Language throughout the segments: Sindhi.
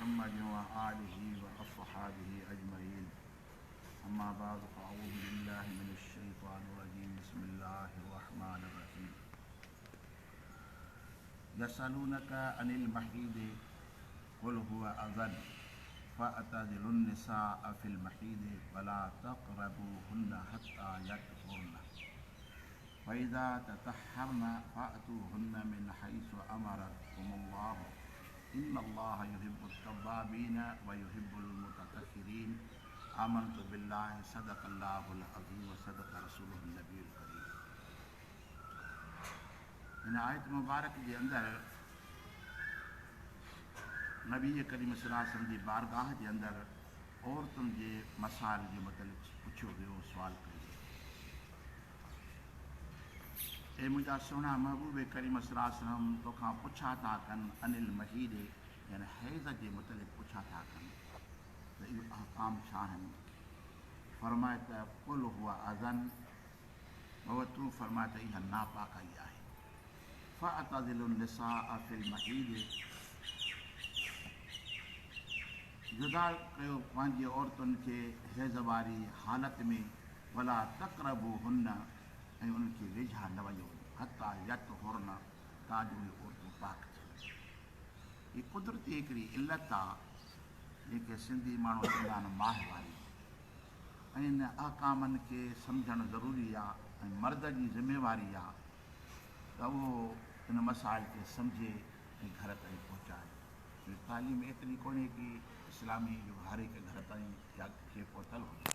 محمد وآله وأصحابه أجمعين. أما بعد، فأعوذ بالله من الشيطان الرجيم. بسم الله الرحمن الرحيم. يسألونك عن المحيض، قل هو أذى فاعتزلوا النساء في المحيض ولا تقربوهن حتى يطهرن، فإذا تطهرن فأتوهن من حيث أمركم الله، إن الله يحب التوابين ويحب المتطهرين. آمنت بالله. صدق الله العظيم وصدق رسوله النبي الڪريم. هن آيت مبارڪ جي اندر نبي ڪريم صلي الله عليه وسلم جي بارگاهه جي اندر عورتن جي مسائل جي متعلق پڇيو ويو، سوال ڪيو ويو. اي منهنجا سهڻا محبوب ڪريم صلي الله عليه وسلم، توکان پڇا ٿا ڪن عن المحيض، يعني حيض جي متعلق پڇا ٿا ڪن ته اهو احڪام ڇا آهن؟ فرماء ته قل هو اذن، بابا تون فرماء ته اها ناپاڪائي آهي. فاعتزلوا النساء في المحيض، جدا ڪيو پنهنجي عورتن کي حيض واري حالت ۾، ولا تقربوهن، ۽ انهن کي ويجها نه وڃو، حتيٰ يطهرن، تان جو اهي عورتون پاڪ ٿين. هي قدرتي هڪڙي علت آ، جنهن کي سنڌي ماڻهو چوندا آهن ماهواري. ۽ ان احڪامن کي سمجهڻ ضروري آ ۽ مرد جي ذميواري آ ته اهو ان مسائل کي سمجهي ۽ گهر تائين پهچائي. ڇو جو تعليم ايتري ڪونهي ڪي اسلامي جو هر هڪ گهر تائين يا کي پهتل هجي.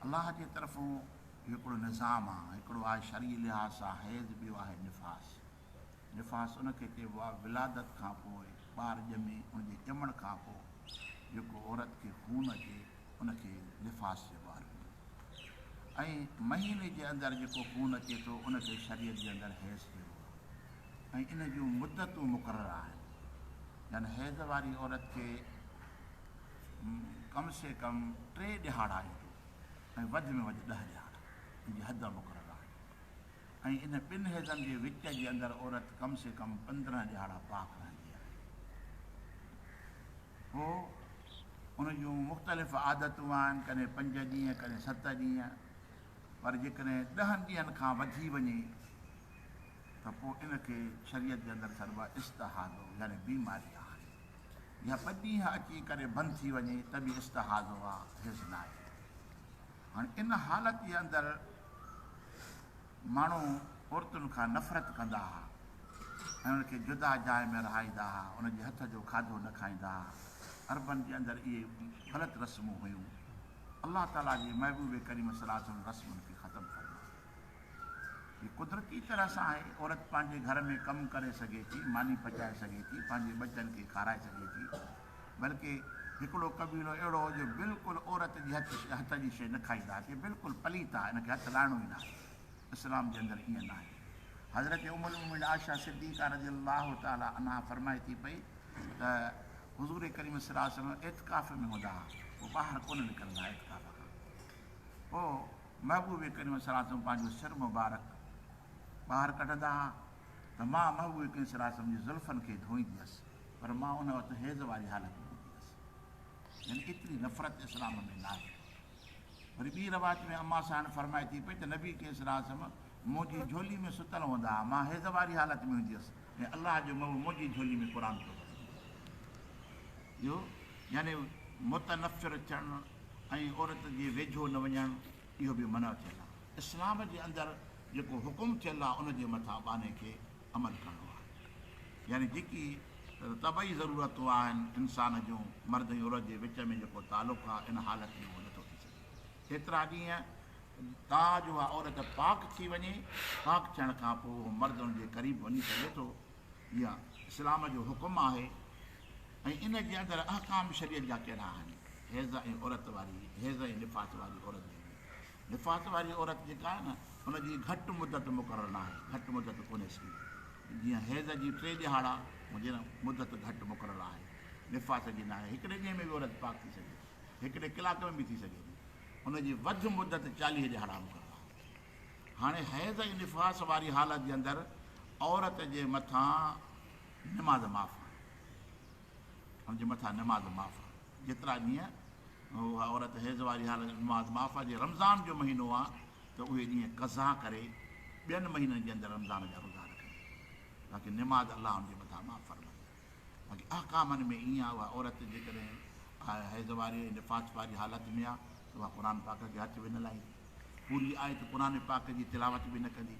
الله جي طرفون اهو هڪڙو نظام آ، هڪڙو آهي شرعي لحاظ سان حيض، ٻيو آهي نفاس. نفاس ان کي چئبو آهي ولادت کان پوء ٻار ڄمي ان جي ڄمڻ کان پوء جيڪو عورت کي خون اچي ان کي نفاس چئبو آهي عربي ۾. ۽ مهيني جي اندر جيڪو خون اچي ٿو ان کي شريعت جي اندر حيض چئبو آهي ۽ ان جون مدتون مقرر آهن. يعني حيض واري عورت کي ڪم سي ڪم 3 ڏهاڙا ايندو ۽ وڌ ۾ وڌ 10 ڏهاڙا ان جي حد مقرر آهي. ۽ ان ٻن حيضن جي وچ جي اندر عورت ڪم سي ڪم 15 ڏهاڙا پاڪ رهندي آهي. پوء ان جون مختلف عادتون آهن، ڪڏهن 5 ڏينهن، ڪڏهن 7 ڏينهن، پر جيڪڏهن 10 ڏينهن کان وڌي وڃي ته پوء ان کي شريعت جي اندر سڏبو آهي استحاضو، يعني بيماري آهي. يا 2 ڏينهن اچي ڪري بند ٿي وڃي ته به استحاضو آهي، حيض ناهي. هاڻي ان حالت جي اندر ماڻهو عورتن کان نفرت ڪندا ها ۽ ان کي جدا جاء ۾ رهائيندا ها، ان جي هٿ جو کاڌو نه کائيندا ها. عربن جي اندر اهي غلط رسمون هيون. الله تعاليٰ جي محبوب ڪريم صلي الله عليه وسلم رسمن کي ختم فرمايو. هي قدرتي طرح سان آهي، عورت پنهنجي گهر ۾ ڪم ڪري سگهي ٿي، ماني پچائي سگهي ٿي، پنهنجي ٻچن کي کارائي سگهي ٿي، بلڪه هڪڙو قبيلو اهڙو هو جو بلڪل عورت جي هٿ جي شيء نه کائيندا ها، چي بلڪل پليت آهي، ان کي هٿ لائڻو ئي ناهي. اسلام جي اندر ائين ناهي. حضرت ام المومنين عائشه صديقه رضي الله تعالٰي عنها فرمائي ٿي پئي ته حضور ڪريم صلي الله عليه وسلم اعتڪاف ۾ هوندا ها، پوء ٻاهر ڪونه نڪرندا ها اعتڪاف کان. پوء محبوب ڪريم صلي الله عليه وسلم پنهنجو سر مبارڪ ٻاهر ڪڍندا ها ته مان محبوب ڪريم صلي الله عليه وسلم جي زلفن کي ڌوئيندي هيس، پر مان ان وقت حيض واري حالت ۾ هوندي هيس. يعني ايتري نفرت اسلام ۾ ناهي. وري ٻي روايت ۾ اما سائڻ فرمائي ٿي پئي ته نبي ڪريم صلي الله عليه وسلم منهنجي جهولي ۾ ستل هوندا ها، مان حيض واري حالت ۾ هوندي هيس ۽ الله جو محبوب منهنجي جهولي ۾ قرآن پيو پڙهندو هو. اهو يعني متنفر ٿيڻ ۽ عورت جي ويجهو نه وڃڻ اهو به منع ٿيل آهي. اسلام جي اندر جيڪو حڪم ٿيل آهي ان جي مٿان ٻانهي کي عمل ڪرڻو آهي. يعني جيڪي طبعي ضرورتون آهن انسان جون، مرد ۽ عورت جي وچ ۾ جيڪو تعلق آهي ان حالت ۾ اهو نٿو ٿي سگهي. ايترا ڏينهن تان جو اها عورت پاڪ ٿي وڃي، پاڪ ٿيڻ کان پوء اهو مرد ان جي قريب وڃي سگهي ٿو. اها اسلام جو حڪم آهي ۽ ان جي اندر احڪام شريعت جا ڪهڙا آهن؟ حيض ۽ عورت واري حيض ۽ نفاس واري عورت جي به نفاس واري عورت جيڪا آهي نه ان جي گهٽ مدت مقرر ناهي، گهٽ مدت ڪونهيس ڪي، جيئن حيض جي 3 ڏهاڙا هجي نه مدت گهٽ مقرر آهي، نفاس جي ناهي. هڪڙي ڏينهن ۾ به عورت پاڪ ٿي سگهي ٿي، هڪڙي ڪلاڪ ۾ به ٿي سگهي ٿي، ان جي وڌ مدت 40 ڏهاڙا مقرر آهي. هاڻي حيض ۽ نفاس واري حالت جي اندر عورت جي مٿان نماز معاف آهي. هن جي مٿان نماز معاف آهي. جيترا ڏينهن اها عورت حيض واري حالت ۾ نماز معاف آهي. جي رمضان جو مهينو آهي ته اهي ڏينهن قضا ڪري ٻين مهينن جي اندر رمضان جا روزا رکندي. باقي نماز الله هن جي مٿان معاف فرمائي آهي. باقي احڪامن ۾ ائين آهي اها عورت جيڪڏهن حيض واري ۽ نفاس واري حالت ۾ آهي ته اها قرآن پاڪ کي هٿ به نه لائيندي. پوري آيت قرآن پاڪ جي تلاوت به نه ڪندي.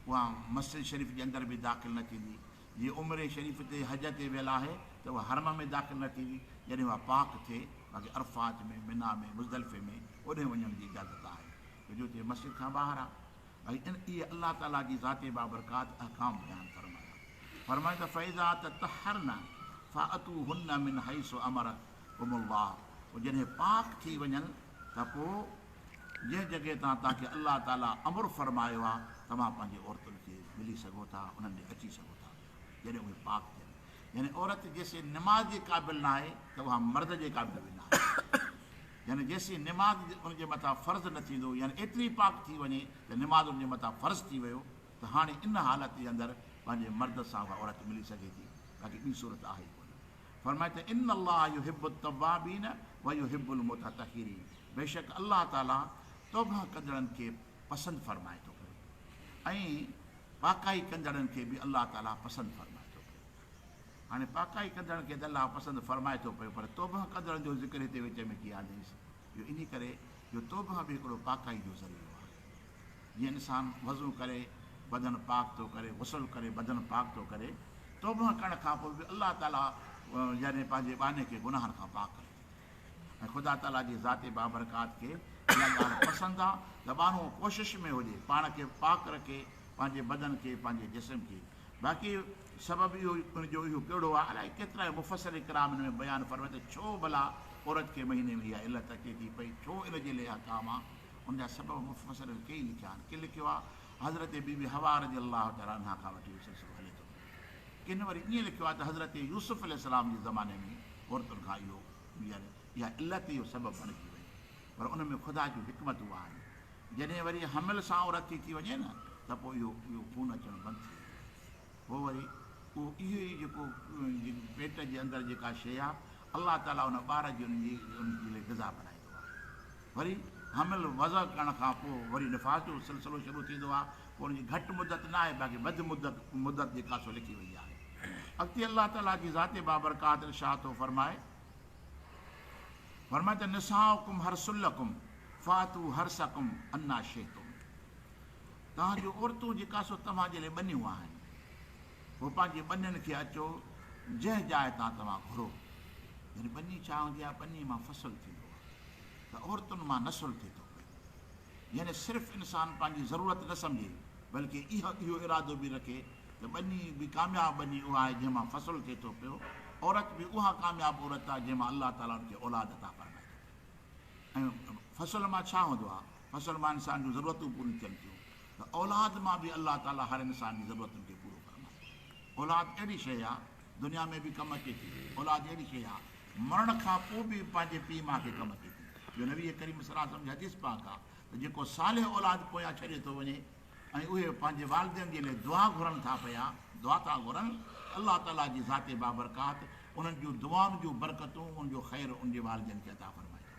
اها مسجد شريف جي اندر به داخل نه ٿيندي. جي عمري شريف تي حج تي ويل آهي ته اها حرم ۾ داخل نه ٿيندي، جڏهن اها پاڪ ٿئي، باقي عرفات ۾، منيٰ ۾، مزدلفي ۾ اوڏهين وڃڻ جي اجازت آهي، ڇو جو اتي مسجد کان ٻاهر آهي. باقي ان اهي الله تعاليٰ جي ذات بابرڪات احڪام بيان فرمايا. فرمايو ته فاذا تطهرن فاتوهن من حيث امرڪم الله پوء جڏهن پاڪ ٿي وڃن ته پوء جنهن جڳهه تان توهان کي الله تعاليٰ امر فرمايو آهي، توهان پنهنجي عورتن کي ملي سگهو ٿا، انهن ڏي اچي سگهو ٿا، جڏهن اهي پاڪ ٿين. يعني عورت جيسين نماز جي قابل ناهي ته اها مرد جي قابل به ناهي. يعني جيسين نماز ان جي مٿان فرض نه ٿيندو، يعني ايتري پاڪ ٿي وڃي ته نماز ان جي مٿان فرض ٿي ويو ته هاڻي ان حالت جي اندر پنهنجي مرد سان اها عورت ملي سگهي ٿي، باقي ٻي صورت آهي ئي ڪونه. فرمائي ته ان الله يحب التوابين ويحب المتطهرين بيشڪ الله تعالي توبه ڪندڙن کي پسند فرمائي ٿو پيو ۽ پاڪائي ڪندڙن کي به الله تعالي پسند فرمائي ٿو پيو. هاڻي پاڪائي ڪندڙن کي ته الله پسند فرمائي ٿو پيو پر توبه ڪندڙن جو ذڪر هتي وچ ۾ ڪيئن آندئيس؟ اهو انهي ڪري جو توبه به هڪڙو پاڪائي جو ذريعو آهي. جيئن انسان وضو ڪري بدن پاڪ ٿو ڪري، غسل ڪري بدن پاڪ ٿو ڪري، توبه ڪرڻ کان پوء به الله تعاليٰ يعني پنهنجي ٻانهي کي گناهن کان پاڪ ڪري ٿو ۽ خدا تعاليٰ جي ذات بابرڪات کي اها ڳالهه پسند آ ته ٻانهو ڪوشش ۾ هجي، پاڻ کي پاڪ رکي، پنهنجي بدن کي، پنهنجي جسم کي. باقي سبب اهو ان جو اهو ڪهڙو آ، الائي ڪيترا مفسر ڪرام ان ۾ بيان فرمائن ته ڇو ڀلا عورت کي مهيني ۾ اها علت اچي ٿي پئي، ڇو ان جي لئه احڪام آ، ان جا سبب مفسرن ڪيئي لکيا آهن. ڪن لکيو آهي حضرت بي بي حوا رضي الله تعالٰي عنها کان وٺي اهو سلسلو هلي ٿو پيو. ڪن وري ائين لکيو آهي ته حضرت يوسف عليه السلام جي زماني ۾ عورتن کان اهو يعني اها علت اهو سبب بڻجي وئي. پر ان ۾ خدا جون حڪمتون آهن. جڏهن وري حمل سان عورت ٿي ٿي وڃي نه ته پوء اهو اهو خون اچڻ بند ٿي ويندو آهي. پوء وري اهو اهو ئي جيڪو پيٽ جي اندر جيڪا شيء آهي الله تعالٰي ان ٻار جي ان جي ان جي لاء غذا بڻائيندو آهي. وري حمل وضع ڪرڻ کان پوء وري نفاس جو سلسلو شروع ٿيندو آهي، پوء ان جي گهٽ مدت نه آهي باقي وڌ مدت مدت جيڪا سو لکي وئي آهي. اڳتي الله تعاليٰ جي ذات بابرڪات ارشاد ٿو فرمائي، فرمائي ته نساؤڪم حرث لڪم فاتو حرثڪم انيٰ شئتم توهان جون عورتون جيڪا سو توهان جي لاء ٻنيون آهن، پوء پنهنجي ٻنين کي اچو جنهن جاء تان توهان گهرو. يعني ٻني ڇا هوندي آهي؟ ٻني مان فصل ٿيندو آهي ته عورتن مان نسل ٿئي ٿو پيو. يعني صرف انسان پنهنجي ضرورت نه سمجهي بلڪه اهو ارادو به رکي ته ٻني به ڪامياب ٻني اها آهي جنهن مان فصل ٿئي ٿو پيو، عورت به اها ڪامياب عورت آهي جنهن مان الله تعاليٰ ان کي اولاد عطا فرمائي ٿو پيو. ۽ فصل مان ڇا هوندو آهي؟ فصل مان انسان جون ضرورتون پوريون ٿين ٿيون ته اولاد مان به الله تعاليٰ هر انسان جي ضرورتن کي پورو فرمائي ٿو. اولاد اهڙي شيء آهي دنيا ۾ به ڪم اچي ٿي، اولاد اهڙي شيء آهي مرڻ کان پوء به پنهنجي پيء ماء کي ڪم اچي ٿي، جو نبي ڪريم صلي الله عليه وسلم جي حديث پاڪ آهي ته جيڪو صالح اولاد پويان ڇڏي ٿو وڃي ۽ اهي پنهنجي والدين جي لاء دعا گهرن ٿا پيا، دعا ٿا گهرن ته الله تعاليٰ جي ذات بابرڪات انهن جون دعائن جون برڪتون ان جو خير ان جي والدين کي عطا فرمائي ٿو.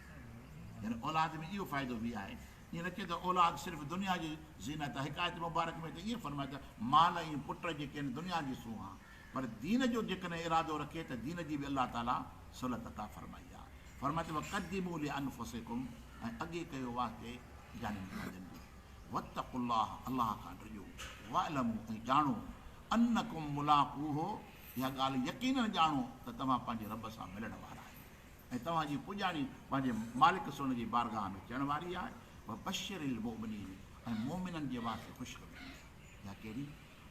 يعني اولاد ۾ اهو فائدو به آهي. ائين نه چئي ته اولاد صرف دنيا جي زينت آهي. هڪ آيت مبارڪ ۾ ته ائين فرمايو ته مال ۽ پٽ جيڪي آهن دنيا جي سونهن آهي. پر دين جو جيڪڏهن ارادو رکي ته دين جي به الله تعاليٰ سهولت عطا فرمائي آهي. فرمائي ٿو وقدموا لانفسڪم ۽ اڳي ڪيو واسطي جانين پنهنجن جي. واتقوا الله الله کان ڊڄو. واعلموا ۽ ڄاڻو انڪم ملاقوه اها ڳالهه يقيناً ڄاڻو ته توهان پنهنجي رب سان ملڻ وارا آهيو ۽ توهان جي پڄاڻي پنهنجي مالڪ سون جي بارگاهه ۾ ٿيڻ واري آهي. وبشر المؤمنين ۽ مؤمنن جي واسطي خوشخبري ڏيو. اها ڪهڙي؟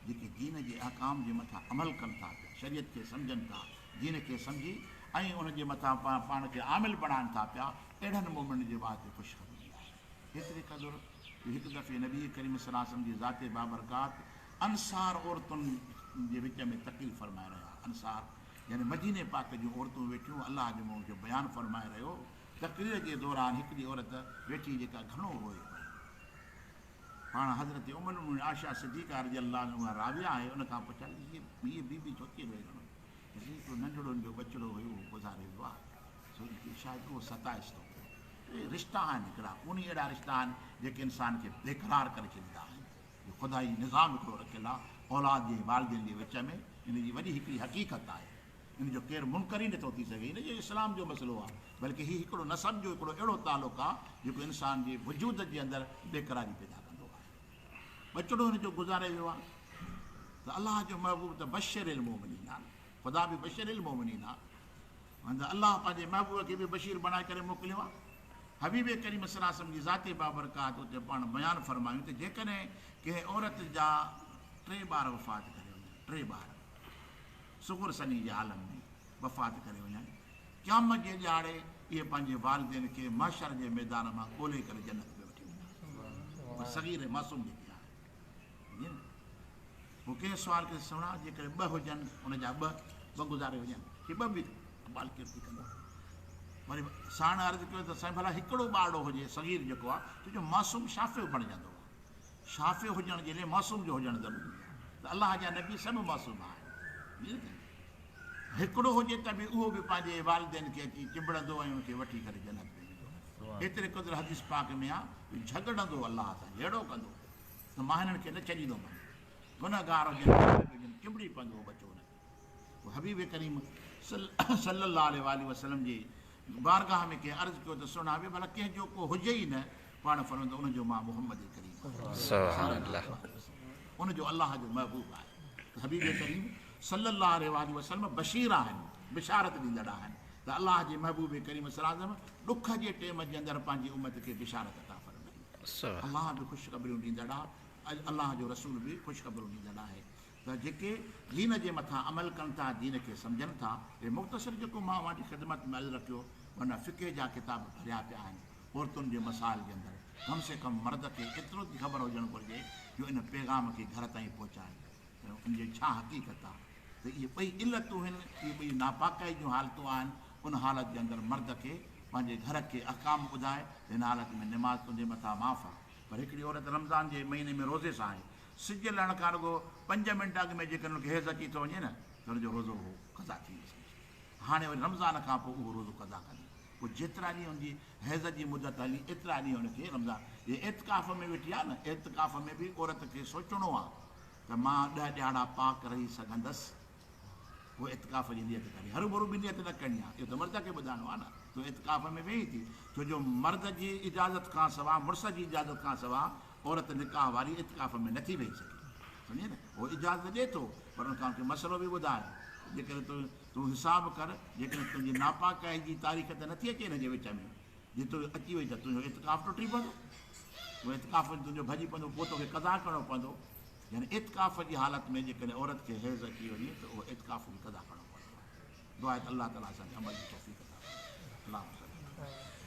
جيڪي دين جي احڪام جي مٿان عمل ڪن ٿا پيا، شريعت کي سمجهن ٿا، دين کي سمجهي ۽ ان جي مٿان پاڻ کي عامل بڻائن ٿا پيا، اهڙن مؤمنن جي واسطي خوشخبري آهي. ايتري قدر جو هڪ دفعي نبي ڪريم صلي الله عليه وسلم جي ذات بابرڪات انصار عورتن جي وچ ۾ تقرير فرمائي رهيا. انصار يعني مديني پاڪ جون عورتون ويٺيون الله جو مون کي بيان فرمائي رهيو. تقرير جي دوران هڪڙي عورت ويٺي جيڪا گهڻو روئي پئي. پاڻ حضرت ام المؤمنين عائشه صديقه رضي الله عنها اها راويه آهي ان کان پڇيا ته هيء بي بي ڇو ٿي روئي گهڻو؟ چيائين هڪڙو ننڍڙو هن جو ٻچڙو هيو اهو گذاري ويو آهي سو هن کي شايد اهو ستائيس ٿو. اهي رشتا آهن هڪڙا اونهي اهڙا رشتا آهن جيڪي انسان کي بيقرار ڪري ڇڏيندا آهن. جو خدائي نظام هڪڙو رکيل آهي اولاد جي ۽ والدين جي وچ ۾ ان جي وڏي هڪڙي حقيقت آهي. ان جو ڪير منڪر ئي نٿو ٿي سگهي. هي نه جو اسلام جو مسئلو آهي بلڪه هي هڪڙو نسب جو هڪڙو اهڙو تعلق آهي جيڪو انسان جي وجود جي اندر بيقراري پيدا ڪندو آهي. ٻچڙو هن جو گذاري ويو آهي ته الله جو محبوب ته بشر المومنين آهي نه، خدا به بشر المومنين آهي، معنيٰ ته الله پنهنجي محبوب کي به بشير بڻائي ڪري موڪليو آهي. حبيب ڪريم صلي الله عليه وسلم جي ذات بابرڪات اتي پاڻ بيان فرمايون ته جيڪڏهن ڪنهن عورت جا ٽي ٻار وفات ڪري وڃن، ٽي ٻار صغر سني جي عالم ۾ وفات ڪري وڃن، قيامت جي ڏهاڙي اهي پنهنجي والدين کي محشر جي ميدان مان ڳولي ڪري جنت ۾ وٺي ويندا. پر صغير ۽ معصوم جيڪي آهن. سمجهي نه؟ پوء ڪنهن سوال ڪيو سهڻا جيڪڏهن ٻه هجن ان جا ٻه ٻه گذاري وڃن هي ٻه به اقبال ڪير ٿي ڪندو؟ وري ساڻ عرض ڪيو ته سائين ڀلا هڪڙو ٻارڙو هجي صغير جيڪو آهي ڇو جو معصوم شافع بڻجندو آهي. شافع هجڻ جي لئي معصوم جو هجڻ ضروري آهي ته الله جا نبي سڀ معصوم آهن. هڪڙو هجي ته به اهو به پنهنجي والدين کي اچي چنبڙندو ۽ ان کي وٺي ڪري جنت ۾ ويندو. ايتري قدر حديث پاڪ ۾ آ جو جهڳڙندو الله سان جهيڙو ڪندو ته مان هنن کي نه ڇڏيندومان. گنهگار هجن ڇا به هجن چنبڙي پوندو اهو ٻچو ان کي. پوء حبيب ڪريم صلّي الله عليه واٰله وسلّم جي بارگاھ ۾ ڪنهن عرض ڪيو ته سهڻا به ڀلا ڪنهن جو ڪو هجي ئي نه پاڻ فرمايو ته ان جو مان محمد ڪريم آهيان صلّي الله عليه واٰله وسلّم ان جو الله جو محبوب آهي ته حبيب ڪريم صلّي الله عليه واٰله وسلّم بشير آهن بشارت ڏيندڙ آهن ته الله جي محبوب ڪريم صلّي الله عليه وسلّم ڏک جي ٽيم جي اندر پنهنجي امت کي بشارت عطا فرمائي الله به خوشخبريون ڏيندڙ آهي الله جو رسول به خوشخبريون ڏيندڙ آهي ته جيڪي دين جي مٿان عمل ڪن ٿا، دين کي سمجهن ٿا. هي مختصر جيڪو مان اوهان جي خدمت ۾ عرض رکيو، ورنه فقه جا ڪتاب ڀريا پيا آهن عورتن جي مسائل جي اندر. ڪم سي ڪم مرد کي ايترو ته خبر هجڻ گهرجي جو ان پيغام کي گهر تائين پهچائي ته ان جي ڇا حقيقت آهي ته اهي ٻئي علتون هن، اهي ٻئي ناپاڪائي جون حالتون آهن، ان حالت جي اندر مرد کي پنهنجي گهر کي احڪام ٻڌائي ته هن حالت ۾ نماز تنهنجي مٿان معاف آهي پر هڪڙي عورت رمضان جي مهيني ۾ روزي سان آهي سج لهڻ کان رڳو پنج منٽ اڳ ۾ جيڪڏهن ان کي حيض اچي ٿو وڃي نه ته ان جو روزو اهو قضا ٿي ويو سمجهه. هاڻي وري رمضان کان پوء اهو روزو قضا ڪندي. پوء جيترا ڏينهن ان جي حيض جي مدت هلي ايترا ڏينهن ان کي رمضان جي اعتڪاف ۾ ويٺي آهي نه اعتڪاف ۾ به عورت کي سوچڻو آهي ته مان ڏهه ڏهاڙا پاڪ رهي سگهندس پوء اعتڪاف جي نيت ڪري. هروڀرو به نيت نه ڪرڻي آهي. اهو ته مرد کي ٻڌائڻو آهي نه تون اعتڪاف ۾ ويهين ٿي ڇو جو مرد جي اجازت کان سواء مڙس جي اجازت کان سواء عورت نڪاح واري اعتڪاف ۾ نٿي ويهي سگهي. سمجهين نه؟ هو اجازت ڏئي ٿو پر ان کان کي مسئلو به ٻڌاء ته جيڪڏهن تون تون حساب ڪر جيڪڏهن تنهنجي ناپاڪائي جي تاريخ ته نٿي اچي هن جي وچ ۾ جي تو اچي وئي ته تنهنجو اعتڪاف ٽٽي پوندو اهو اعتڪاف تنهنجو ڀڄي پوندو پوء توکي قضا ڪرڻو پوندو يعني اعتڪاف جي حالت ۾ جيڪڏهن عورت کي حيض اچي وڃي ته اهو اعتڪاف به قضا ڪرڻو پوندو آهي. دعا آهي ته الله تعالي اسان کي عمل جي توفيق عطا فرمائي. اللهم صل علي.